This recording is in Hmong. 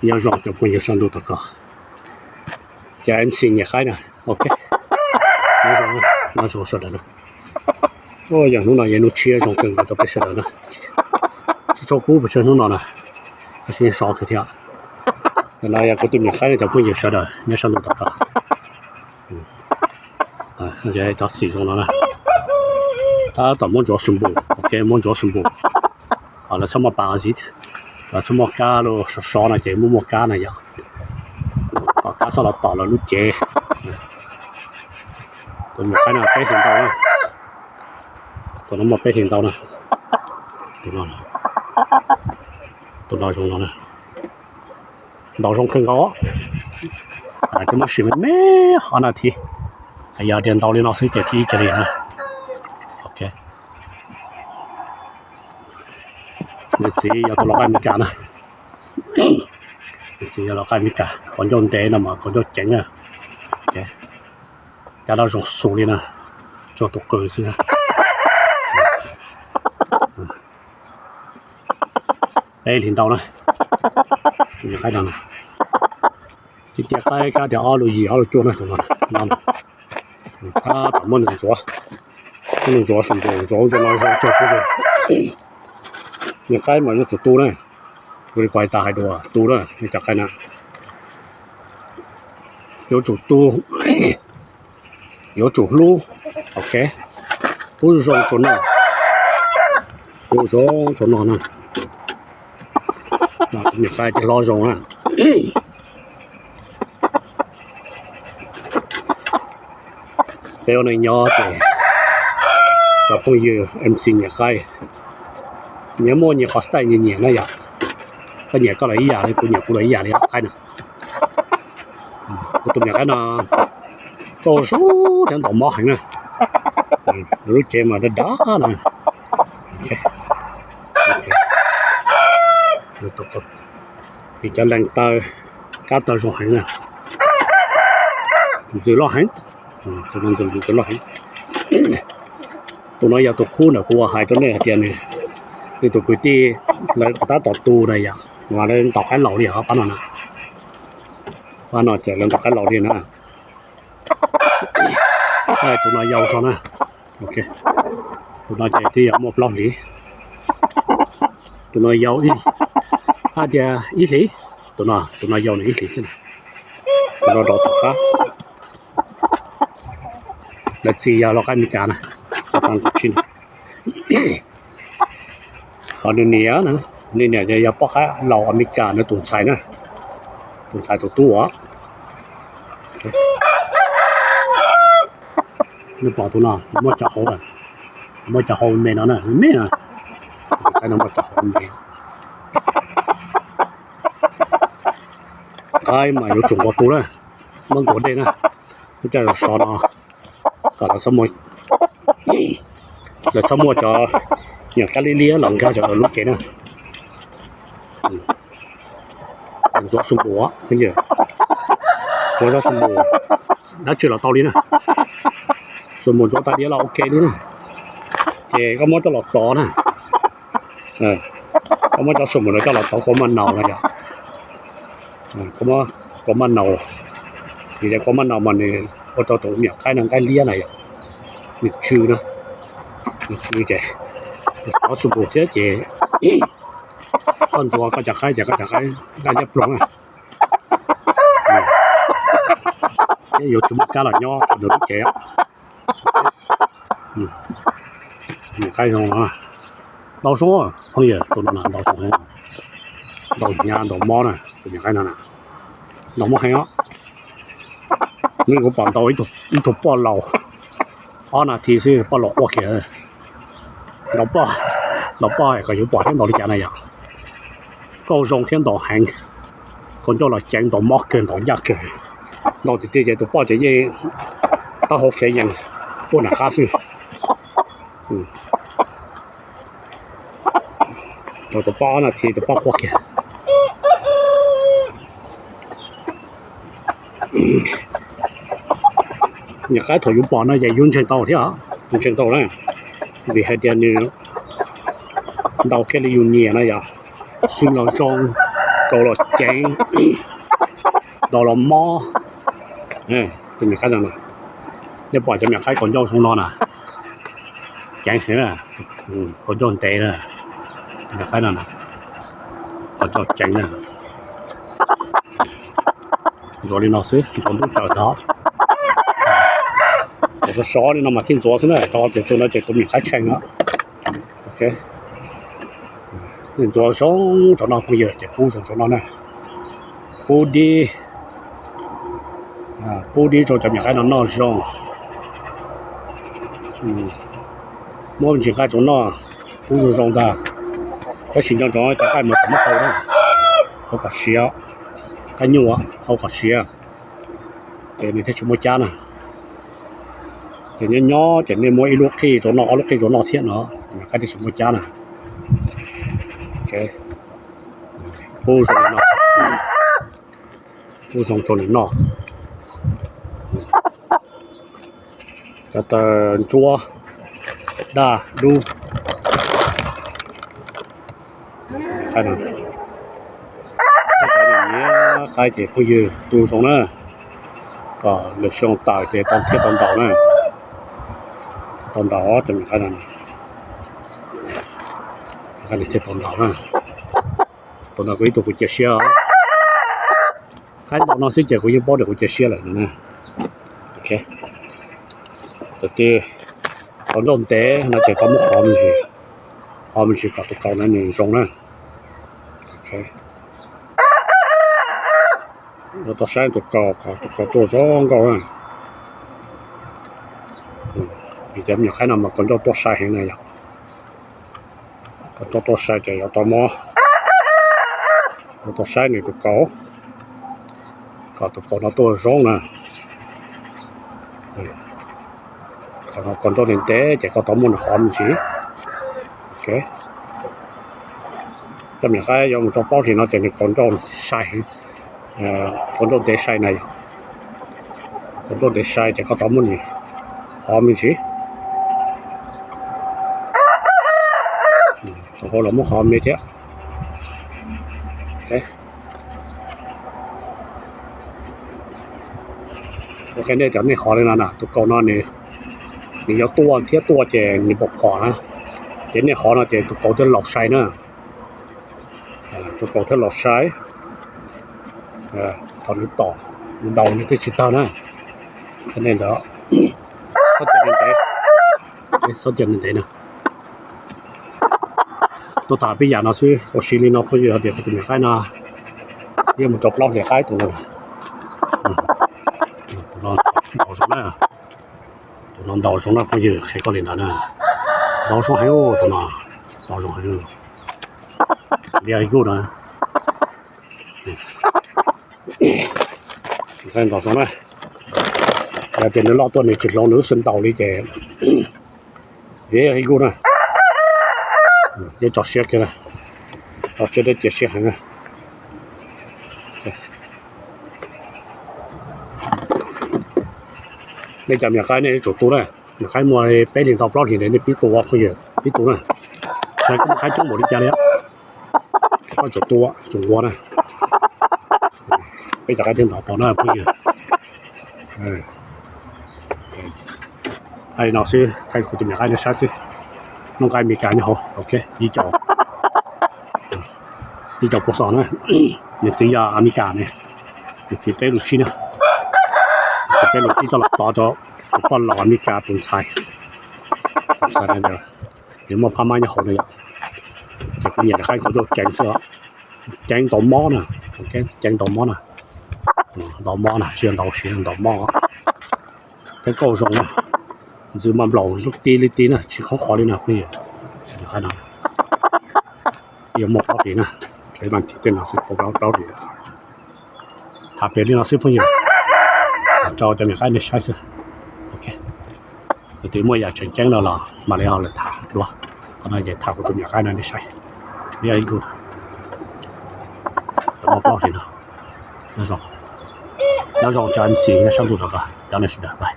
Nyob zoo cov phooj ywg sab ntuj tom koj, cov M C nyiam qaib na, ok, nyob zoo sawv daws na. Yog hnub no yog hnub tshiab zoo kawg nkaus rau peb sawv daws na. Tsis tshua kub pes tsawg hnub no na, tab sis so kawg thiab. Ntawm no yog kuv tus me nyuam qaib no cov phooj ywg sawv daws nyob sab ntuj tom koj. Cov xim zoo no na, tab tom muab ntxuav xus npum, ok, muab ntxuav xus npum. Lawv txhob muaj pas zib, lawv txhob muaj kab los so so no ces muaj muaj kab na yom, kom kab txhob los tom lawv lub cev. Tus me nyuam qaib no peb hlis ntau na, tus no muaj peb hlis ntau na. Tus no zoo no na, ntaus zoo kawg nkaus. Twb muab sim me me ob nas this, yog tias ntaus li no xwb ces tsis ib ce li na. Ok, nws txiv yog tus lau qaib Amelikas na, nws txiv yog lau qaib Amelikas, kaus ncauj ntev no mas kaus ncauj ceev na. Cov no zoo xus li na, tsuas tus qws xwb. Peb hlis ntau na, qaib no, tib tiaj qaib kab tias ob lus yim ob lus cuaj na, tus no, tab tom muab nws ntxuav, muab nws ntxuav xus npum ntxuav ua ntxuav no zoo tsuag tsuag. Nws qaib mas yuav tsum tu na, kuv li kuv hais tas hais dua tu na, nws cov qaib na yuav tsum tu, yuav tsum hlub, ok, hlub zoo tsuag no, hlub zoo tsuag no na. Nws qaib ces hlob zoo na. Peb ua neej nyob ces cov phooj ywg M C nyiam qaib, nyias muaj nyias qhov style nyias nyiam na yom. Koj nyiam koj los ib yam li, kuv nyiam kuv los ib yam li qaib na. Kuv tus me nyuam qaib no tau zoo thiab ntaus mob heev na. Nws lub cev mas dav dav na. Vim cov leeg taw, kab taw zoo heev na. Ntxws loj heev, tus no ntxws loj heev. Tus no yog tus qub ntawm kuv hais rau nej hais tias nws, nws tus kwv tij lawv tab tom tu na yom, mas lawv ntaus qaib laus li os pab no na. Pab no ces lawv ntaus qaib laus li na. Tus no yau tso na. Ok, tus no ces twb yog muaj plaub hlis. Tus no yau ib, hais tias ib hlis. Tus no, tus no yau nws ib hlis xwb na. Tus no rau tom qab. Lawv txiv yog lau qaib Amelikas na, tus no. Qhov nws niam, nws niam yog poj qaib laus Amelikas na, tus ntxhais na, tus ntxhais tus tub os. Nej pom tus no muaj cov hauv, muaj cov hauv me no na, me na. Tus qaib no muaj cov hauv me. Qaib mas yuav tsum nkaus tu na, muab nkaus dej na, muab coj los so no, kom lawv txhob muaj cov nyuam kab liab liab los nkag rau lawv lub cev na. Ntxuav xus npum, ntxuav cov xus npum dab tsi los tau li na. Xus npum ntxuav tas diav los ok li na. Ces koj muab coj los tov na. Koj muab cov xus npum no coj los tov kua maj naus no yom. Kua maj naus, vim tias kua maj naus mas nws ua rau tus me nyuam qaib no nqaij liab na yom. Nws tsw na, nws tsw ces tov xus npum thiab ces koj ntxuav koj cov qaib ces koj cov qaib nqaij liab ploog na. Thiab yuav tsis muaj kab los nyob rau nws lub cev. Qaib zoo no, ntau zoo, phooj ywg, tus no na ntau zoo heev, ntau hnyav ntau mob na, tus me nyuam qaib no na, ntau mob heev os. Nws kuv pom ntaus ib tug poj laus ob nas this xwb poj laus quaj kiag. Ntaus poj, ntaus poj kom yuav pom thiab ntaus li cas na yom. Kauj zoo thiab ntaus heev, kaus ncauj los ceev, ntaus mob kawg, ntaus ncaj kawg. Ntaus tiag tiag ces tus poj ces yeej taub hau fev yees puag nram qab xwb. Tus poj ob nas this tus poj quaj kiag. Nyuam qaib thaum yus pom no ces yus ntseeg tau thiab, yus ntseeg tau na, vim hais tias nws ntaus kiag li yus nyiam na yom, xws los zoo, Kaus los ceev, ntaus los mob. Tus me nyuam qaib no, nej pom cov me nyuam qaib kaus ncauj zoo no na, ceev heev, kaus ncauj ntev na, me nyuam qaib no, kaus ncauj ceev na. Ntxuav li no xwb, ntxuav ntub tsaws tod. Sov sov li no mas thiaj ntxuav xwb na, tau tias txug no ces tus me nyuam qaib tshee no. Ntxuav zoo tsaus no phooj ywg, ces pub zoo tsaus no na, pub dib, pub dib rau cov me nyuam qaib no noj zoo. Muab me ntsis nqaij rau noj, pub zoo zoo ntag. Tab sis nco ntsoov cov nqaij mas txhob muab hau na, hau kom siav, nqaij nyuj hau kom siav, ces nws thiaj tsis muaj cab na. Ces nyob nyob ces nej muab ib lub qij rau noj, ob lub qij rau noj thiab no, me nyuam qaib thiaj tsis muaj cab na. Pub zoo no, pub zoo rau nws noj. Cov taws ntsuab, daj dub, qaib ces phooj ywg tu zoo na, kom lwm xyoo tawm ces tau thiaj tau ntaus na. Tau ntaus cov me nyuam qaib no, qaib thiaj tau ntaus na. Tus no kuv ib tug kuv cia siab, qaib ntaus no xwb ces kuv yeej paub tias kuv cia siab lawm no na. Tus twg kaus ncauj ntev no ces tau muab hov me ntsis, hov me ntsis kom tus kaus no nws zoo na. Yuav tau saib tus kaus kom tus kaus tuaj zoo nkauj na. Vim cov me nyuam qaib no mas kaus ncauj tuaj sai heev na yom. Kaus ncauj tuaj sai ces yuav tau muab, yuav tau saib nws tus kaus, kom tus kaus no tuaj zoo na. Kaus ncauj ntev ntev ces koj tau muab nws hov me ntsis. Cov me nyuam qaib yuav mus rau plaub hlis no ces nws kaus ncauj sai, kaus ncauj ntev sai na yom. Kaus ncauj ntev sai ces koj tau muab nws hov me ntsis. Tus hauv los muab hov me thiab. Ok, nej cov nej hov li no na, tus kaus no nws, nws yuav tuaj thiab tuaj ces nws pom phom na, ces nej hov no ces tus kaus thiaj laus sai na. Tus kaus thiaj laus sai, thaum nws tom ntaus nws thiaj tsis tawg na. Nej ntawd, xob cia ntev, xob cia ntev na. Tuaj tham peb yam no xwb, ua si li no phooj ywg, hais tias kuv tus me nyuam qaib no yeej mus rau plaub hlis qaib tus no. Tus no ntaus zoo na, tus no ntaus zoo na phooj ywg, qhia koj li ntawd na. Ntaus zoo heev, tus no ntaus zoo heev. Liaj ib kuj na. Ntaus zoo na. Yog tias nws loj tuaj nws tsis hloov nws lub xwb ntaus li ces liaj ib kuj na. Yeej tso siab kiag, tso siab thiab cia siab heev na. Nej cov me nyuam qaib nej yuav tsum tu na, me nyuam qaib muaj peb hlis tau plaub hlis ntawd nej pib tu, phooj ywg pib tu na. Txawm koj muaj qaib coob npaum li cas li, koj tsum tu, tsum nquag na. Peb cov qaib thiaj ntov tau na phooj ywg. Thaij li no xwb, thaij kuv tus me nyuam qaib nej saib xwb. Noob qaib Amelikas nyob hauv, ok, ib co, ib co pua xom na. Nws txiv yog Amelikas ne, nws txiv peb lus tsib na. Nws txiv peb lus tsib coj los tov rau tus poj laus Amelikas tus ntxhais. Nws muaj phab mab nyob hauv na yom. Ces kuv nyiam cov qaib kaus ncauj ceev xwb, ceev ntaus mob na, ceev ntaus mob na, ntaus mob na, tsis yog ntaus siav, ntaus mob. Peb kauj zoo na, ntxwv mas nplaum ti li ti na, tsis khoob qhov li na phooj ywg. Yuav muaj plaub hlis na, tej no xwb, plaub hlis. Tham pem li no xwb phooj ywg, tso cov me nyuam qaib nej saib xwb. Ok, yog tias muaj yam tseem ceeb no los mam li ho lawm tham dua. Qhov no ces tham kuv tus me nyuam qaib no nej saib. Liaj ib kuj, muaj plaub hlis no. Nyob zoo, nyob zoo cov MC nyob sab ntuj rov qab, cov nej sawv daws, bye.